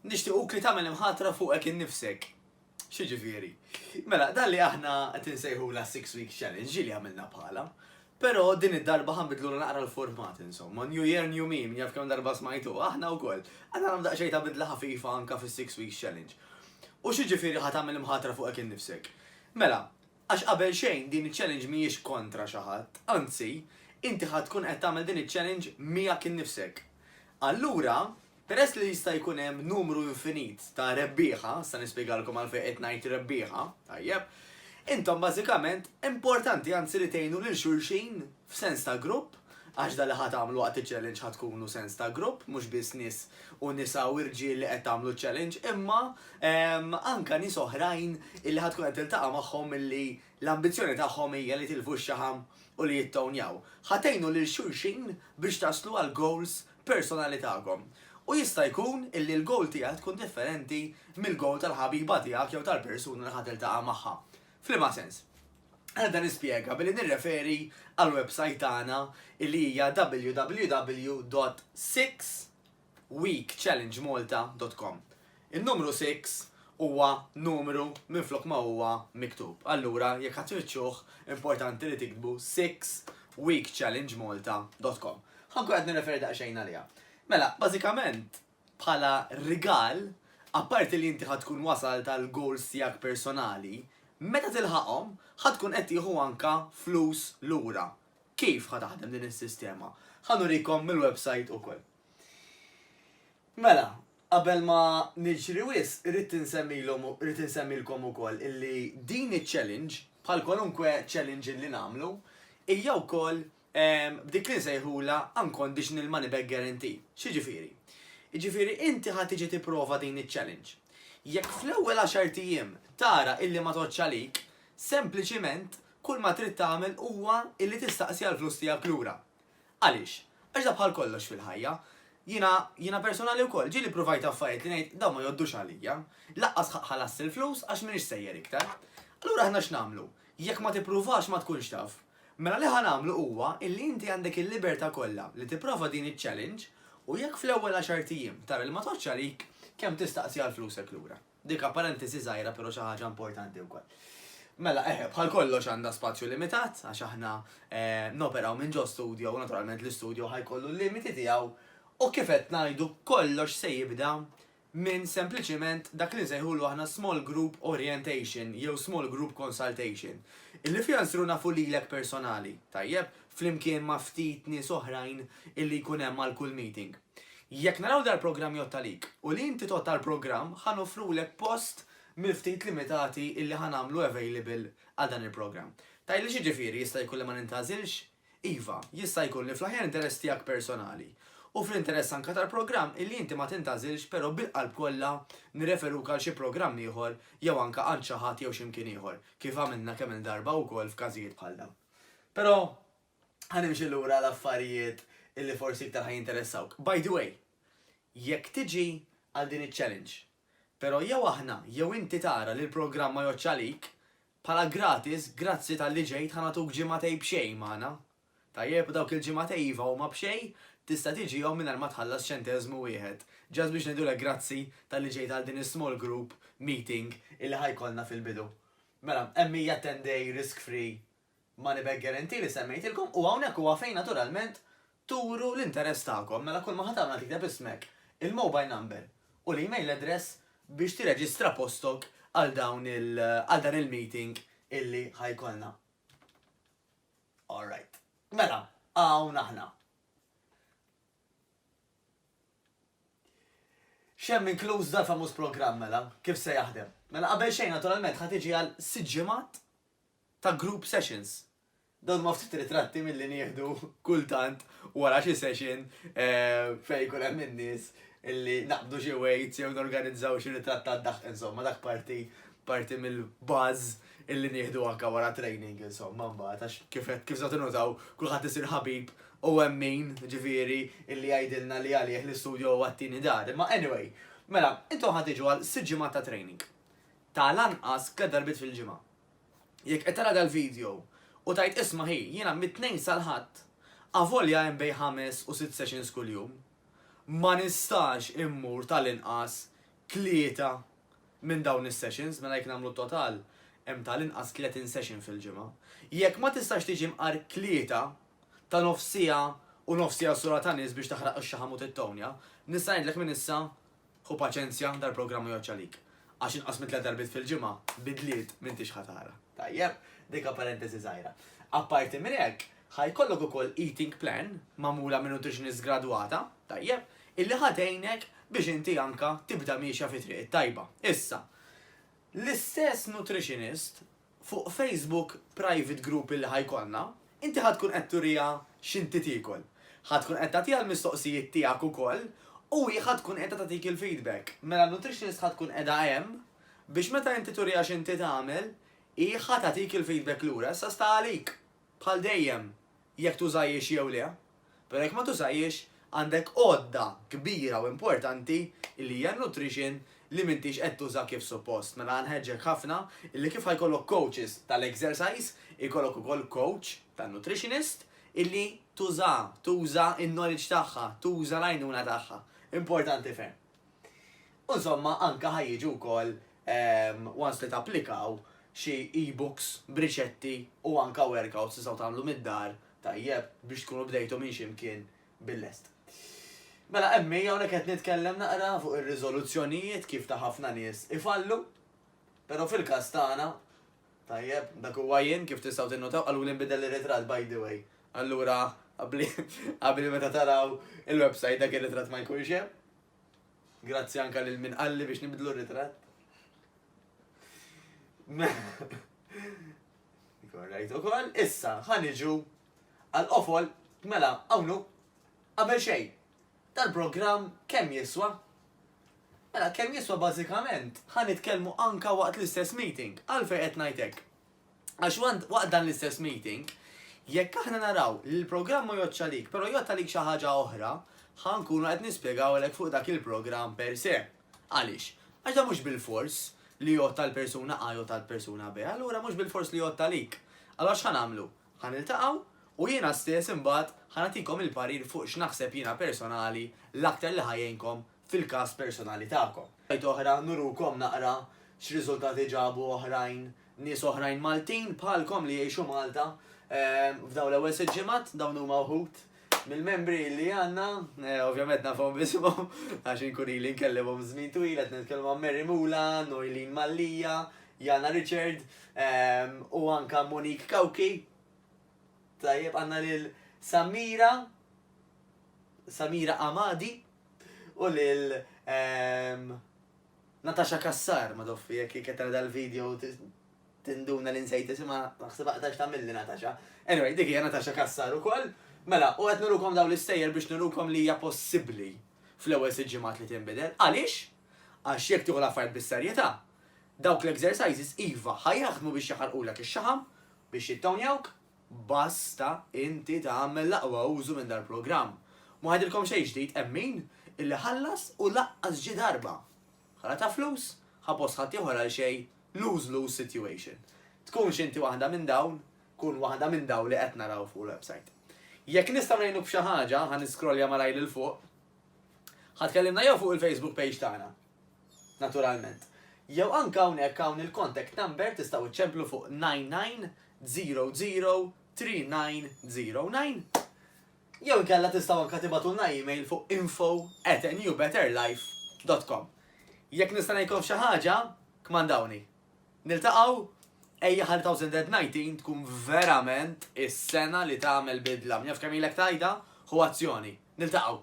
Nixtiequk li tagħmel imħatra fuqek innifsek. X'jiġifieri? Mela, dan li aħna qed insejħulha Six Week Challenge ġieli għamilna bħalha. Però din id-darba ħa nbiddlulha naqra l-format insomma. New year, new me, min jaf kemm darba smajtuh, aħna wkoll. Aħna nagħmlu daqsxejn ta' bidla ħafifa anke fis-Six Weeks Challenge. U x'jiġifieri ħa tagħmel imħatra fuqek innifsek? Mela, għax qabel xejn din iċ-challenge mhijiex kontra xi ħadd, anzi, inti ħa tkun qed tagħmel din iċ-challenge miegħek innifsek. Allura, Peress li jista' jkun hemm numru infinit ta' rebbieħa, issa nispjegalkom għalfejn qed ngħid rebbieħa, tajjeb, intom bażikament importanti anzi li tgħinu lil xulxin f'sens ta' grupp, għax dan li ħa tagħmlu waqt iċ-challenge ħa tkunu sens ta' grupp, mhux biss nies u nisa u rġiel li qed tagħmlu ċ-challenge, imma anke nies oħrajn illi ħa tkun qed tiltaqa' magħhom illi l-ambizzjoni tagħhom hija li jitilfu x-xaħam u li jittownjaw. Ħa tgħinu lil xulxin biex taslu għall-goals personali tagħkom. U jista' jkun illi l-goal tiegħek tkun differenti mill-goal tal-ħabiba tiegħek jew tal-persuna li ħa tiltaqa' magħha. F'liema sens? Ħa nibda nispjega billi nirreferi għall-website tagħna illi hija www.6weekchallengemalta.com. In-numru 6 huwa numru minflok ma huwa miktub. Allura jekk ħa tfittxuh importanti li tiktbu 6weekchallengemalta.com. Ħa nkun qed nirreferi daqsxejn għaliha. Mela, bażikament, bħala rigal, apparti li inti ħa tkun wasalt għall-goals tiegħek personali, meta tilħaqhom, ħa tkun qed tieħu anka flus lura. Kif ħa taħdem din is-sistema? Ħa nurikom mill-website ukoll. Mela, qabel ma niġri wisq, irrid insemmilhom irrid insemmilkom ukoll illi din iċ-challenge, bħal kwalunkwe challenge illi nagħmlu, hija wkoll b'dik li nsejħulha unconditional money back guarantee. X'jiġifieri? Jiġifieri inti ħa tiġi tipprova din iċ-challenge. Jekk fl-ewwel għaxart ijiem tara illi ma tgħoddx għalik, sempliċiment kull ma trid tagħmel huwa illi tistaqsi għall-flus tiegħek lura. Għaliex? Għax da bħal kollox fil-ħajja. Jiena, jiena personali wkoll, ġieli ppruvajt affarijiet li ngħid dawn ma jgħoddux għalija. Lanqas ħallast il-flus għax m'iniex sejjer iktar. Allura aħna x'nagħmlu? Jekk ma tippruvax ma tkunx taf. Mela li ħa nagħmlu huwa illi inti għandek il-libertà kollha li tipprova din iċ-challenge u jekk fl-ewwel għaxart ijiem tara li ma tgħoddx għalik, kemm tistaqsi għal flusek lura. Dik parentesi żgħira però xi ħaġa importanti wkoll. Mela eħe, bħal kollox għandha spazju limitat għax aħna noperaw minn ġo studio u naturalment l-istudio ħa jkollu l-limiti tiegħu u kif qed ngħidu kollox se jibda minn sempliċiment dak li nsejħulu aħna small group orientation jew small group consultation, illi fiha nsiru nafu lilek personali, tajjeb, flimkien ma' ftit nies oħrajn illi jkun hemm għal kull meeting. Jekk naraw dal-programm jgħodd għalik u li inti tgħodd għall-programm ħa noffrulek post mill-ftit limitati illi ħa nagħmlu available għal dan il-programm. Tgħidli x'jiġifieri jista' jkun li ma nintgħażilx? Iva, jista' jkun li fl-aħjar interess tiegħek personali, u fl-interess anke tal-programm illi inti ma tintgħażilx però bil-qalb kollha nirreferuk għal xi programm ieħor jew anke għand xi ħadd jew xi mkien ieħor, kif għamilna kemm-il darba wkoll f'każijiet bħal dawn. Però ħa nimxi lura għal affarijiet illi forsi iktar ħa jinteressawk. By the way, jekk tiġi għal din iċ-challenge, però jew aħna jew inti tara li l-programm ma jgħoddx għalik, Bħala gratis, grazzi talli ġejt ħa nagħtuk ġimagħtej b'xejn magħna. Tajjeb, u dawk il-ġimagħtej iva huma b'xejn, tista' tiġihom mingħajr ma tħallas ċenteżmu wieħed. Just biex ngħidulek grazzi talli ġejt għal din is-small group meeting illi ħa jkollna fil-bidu. Mela, hemm hija ten day risk free money back guarantee li semmejtilkom u hawnhekk huwa fejn naturalment turu l-interess tagħkom. Mela kull ma ħa tagħmel tikteb ismek, il-mobile number u l-email address biex tirreġistra postok għal dawn il għal dan il-meeting illi ħa jkollna. Alright. Mela, hawn aħna. X'hemm inkluż dal-famuż programm mela? Kif se jaħdem? Mela qabel xejn naturalment ħa tiġi għal sitt ġimgħat ta' group sessions. Dawn huma ftit ritratti milli nieħdu kultant wara xi session fejn ikun hemm in-nies illi naqbdu xi weights jew norganizzaw xi ritratt tad-daħq insomma dak parti parti mill-buzz illi nieħdu anke wara training insomma mbagħad għax kif qed kif se tinnutaw kulħadd isir ħabib u hemm min ġifieri illi jgħidilna li għalih l-istudio huwa t-tieni dar. Imma anyway, mela intom ħa tiġu għal sitt ġimgħat ta' training. Ta' l-anqas tliet darbiet fil-ġimgħa. Jekk qed tara dal-video u tgħid isma' ħi, jiena mit-Tnejn sal-Ħadd, avolja hemm bejn ħames u sitt sessions kuljum, ma nistax immur tal-inqas 3 minn dawn is-sessions, mela jekk nagħmlu t-total hemm tal-inqas 30 session fil-ġimgħa. Jekk ma tistax tiġi mqar 3 ta' nofs siegħa u nofs siegħa sura ta' nies biex taħraq ix-xaħam u tittonja, nista' ngħidlek minn issa ħu paċenzja dal-programm ma jgħoddx għalik. Għax inqas minn tliet darbiet fil-ġimgħa bidliet m'intix ħa tara. Tajjeb, dik parentesi żgħira. Apparti minn hekk, ħa jkollok ukoll eating plan magħmula minn nutritionist gradwata, tajjeb, illi ħa tgħinek biex inti anka tibda miexja fit-triq it-tajba. Issa, l-istess nutritionist fuq Facebook private group illi ħa jkollna, inti ħa tkun qed turiha x'inti tiekol. Ħa tkun qed tagħtiha l-mistoqsijiet tiegħek ukoll u hi ħa tkun qiegħda tagħtik il-feedback. Mela n-nutritionist ħa tkun qiegħda hemm biex meta inti turiha x'inti tagħmel, hi ħa tagħtik il-feedback lura. Issa sta għalik, bħal dejjem, jekk tużahiex jew le. Però jekk ma tużahiex, għandek għodda kbira u importanti li hija n-nutrition li m'intix qed tuża kif suppost. Mela nħeġġek ħafna illi kif ħa jkollok coaches tal-exercise, ikollok ukoll coach tan-nutritionist illi tuża, tuża n-knowledge tagħha, tuża l-għajnuna tagħha. Importanti ferm. U insomma anke ħa jiġu wkoll once li tapplikaw xi e-books b'riċetti u anke workouts tistgħu tagħmlu mid-dar tajjeb biex tkunu bdejtu minn xi mkien bil-lest. Mela emmi hawnhekk qed nitkellem naqra fuq ir-riżoluzzjonijiet kif ta' ħafna nies ifallu, però fil-każ tagħna tajjeb, dak huwa jien kif tistgħu tinnotaw qaluli nbiddel ir-ritratt by the way. Allura qabli meta taraw il-website dak ir-ritratt ma jkunx hemm. Grazzi anka lil min qalli biex nibdlu r-ritratt. Rajt ukoll, issa ħa niġu għall-qofol mela hawnhu qabel xejn. Dal-programm kemm jiswa? Mela kemm jiswa bażikament ħa nitkellmu anka waqt l-istess meeting. Għalfejn qed ngħid hekk? Għax waqt dan l-istess meeting, jekk aħna naraw li l-programm ma jgħoddx għalik, però jgħodd għalik xi ħaġa oħra, ħa nkunu qed nispjegawlek fuq dak il-programm per se. Għaliex? Għax dan mhux bilfors li jgħodd għal persuna A jgħodd għal persuna B, allura mhux bilfors li jgħodd għalik. Allura x'ħa nagħmlu? Ħa niltaqgħu u jiena stess imbagħad ħa nagħtikom il-parir fuq x'naħseb jiena personali l-aktar li ħa jgħinkom fil-każ personali tagħkom. B'għid oħra nurukom naqra x'riżultati ġabu oħrajn, nies oħrajn Maltin bħalkom li jgħixu Malta f'dawn l-ewwel sitt ġimgħat, dawn huma wħud mill-membri li għandna, ovvjament nafhom b'isimhom għax inkun ili nkellimhom żmien twil, qed nitkellmu ma' Mary Mula, Noeline Mallia, Jana Richard u anka Monique Cauchi. Tajjeb għandna lil Samira Samira Amadi u lil Natasha Cassar, madoffi jekk qed tara dal-video tinduna li nsejt isimha, naħseb aqtax tagħmilli Natasha. Anyway, dik hija Natasha Cassar ukoll. Mela, u qed nurukom dawn l-istejjer biex nurukom li hija possibbli fl-ewwel sitt ġimgħat li tinbidel. Għaliex? Għax jekk tieħu l-affarijiet bis-serjetà, dawk l-exercises iva ħa jaħdmu biex jaħarqulek ix-xaħam, biex jittonjawk, Basta inti tagħmel l-aqwa użu minn dal-programm. Mhu ħa ngħidilkom xejn ġdid hemm min illi ħallas u laqqas ġie darba. Ħala ta' flus, ħa post ħaddieħor għal xejn, lose lose situation. Tkunx inti waħda minn dawn, kun waħda minn dawn li qed naraw fuq il-website. Jekk nistgħu ngħinuk b'xi ħaġa, ħa niskrollja malajr 'il fuq, ħa tkellimna jew fuq il-Facebook page tagħna, naturalment, jew anke hawnhekk hawn il-contact number tistgħu iċċemplu fuq 99 003909 jew inkella tistgħu anke tibagħtulna email fuq info at anewbetterlife.com. Jekk nista' ngħidkom f'xi ħaġa, kmandawni. Niltaqgħu ejja ħalli 2019 tkun verament is-sena li tagħmel bidla. Min jaf kemm ilek tgħidha, ħu azzjoni. Niltaqgħu.